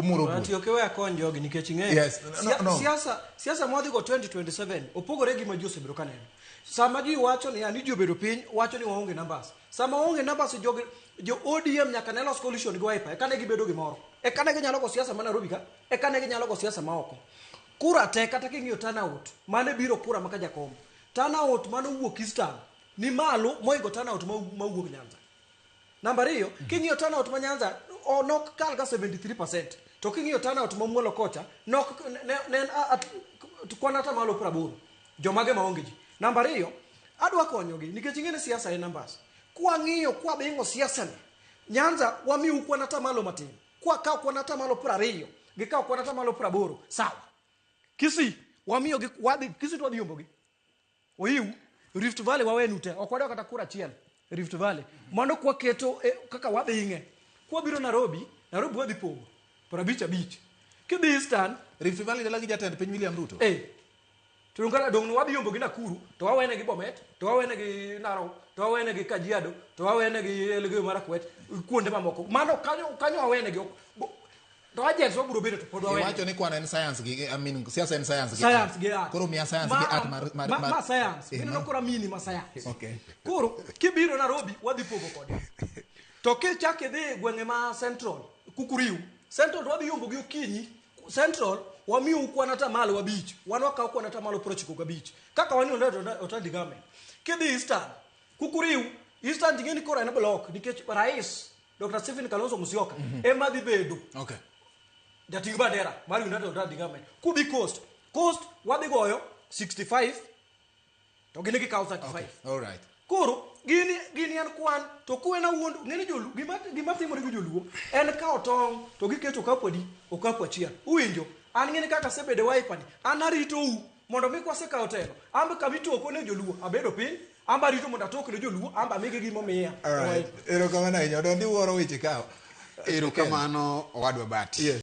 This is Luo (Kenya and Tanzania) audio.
Umuro bur. Ati ok iwe akony jogi nikech ing'eyo. Yes, no, no. Siasa siasa mwadhi go 2027 opogore gi ma ji osebedo ka neno. Sama ji wacho niya ni ji obedo piny wacho ni waonge numbers. Sama waonge numbers jogi jo ODM nyaka ne los coalition gi Wiper eka ne gibedo gimoro. Eka ne ginyalo go siasa ma Nairobi ka, eka ne ginyalo go siasa ma oko. Kura te kata king'iyo turnout mane biro kura ma ka Jakom. Turnout mane owuok Eastern ni malo moingo turnout ma wuok Nyanza. Namba ariyo, king'iyo turnout ma Nyanza, o, nok kal ga 73%. To king'iyo turnout ma Mwalo kocha, nok ne, ne en kwan atamalo 80. Jomage maonge ji. Namba ariyo, adwa konyogi nikech ing'e ni siasa en numbers. Kwang'iyo kwabing'o siasa ni, Nyanza wamiu kwan atamalo matin. Kwakawo kwan atamalo 20, gikawo kwan atamalo 80, sawa. Kisii, wamiyogi, wadhi, Kisii to wadhi yombogi. Oiw, Rift Valley wawenu te, ok wadwa kata kura achiel Rift Valley. Mano kwaketo kaka wadhing'e. Kwabiro Nairobi, Nairobi wadhi pogo 50 abich. Kidhi Eastern, Rift Valley dala gi jatend piny William Ruto. To dong' kata dong' wadhi yombo gi Nakuru, to wawene gi Bomet, to wawene gi Narok, to wawene gi Kajiado, to wawene gi Elgeyo Marakwet, kuonde mamoko. Mano kanyo kanyo wawene gi to agents wabiro bedo to pod wawene. Iwacho ni kwan en science gi I mean siasa en science gi Science art. gi art. Koro miya science gi art mar mar ma science. Mineno koro amini ma science. Okay. Koro kibiro Nairobi wadhi pogo kode. To kichak idhi e gwenge ma Central, Kukuriu, Central to wadhi yombo gi okinyi. Central wamiu kwan atamalo abich, wan wakawo kwan atamalo 95. Kaka wan Otandi government. Kidhi Eastern, Kukuriu, Eastern ting'e ni koro en block nikech rais Dr. Stephen Kalonzo Musyoka ema dhi bedo jating' bandera mar United Alternative Government. Kudhi Coast, Coast wadhi goyo 65 to gin gikawo 35. Okay. All right. Koro gini gini en kwan to kuwen awuond ng'eni joluo gima gima timore gi joluo en kawo tong' to giketo okapu adi okapu achiel uwinjo an ng'eni kaka asebedo e Wiper ni an aritou mondo mi kwasekawo telo ambe kama itoko ne joluo abedo piny amba arito mondo atok ne joluo amba amigi gima omiya All right. Erokamano ahinya. Odondi wuoro weche ka. Erokamano owadwa Bati. Yes.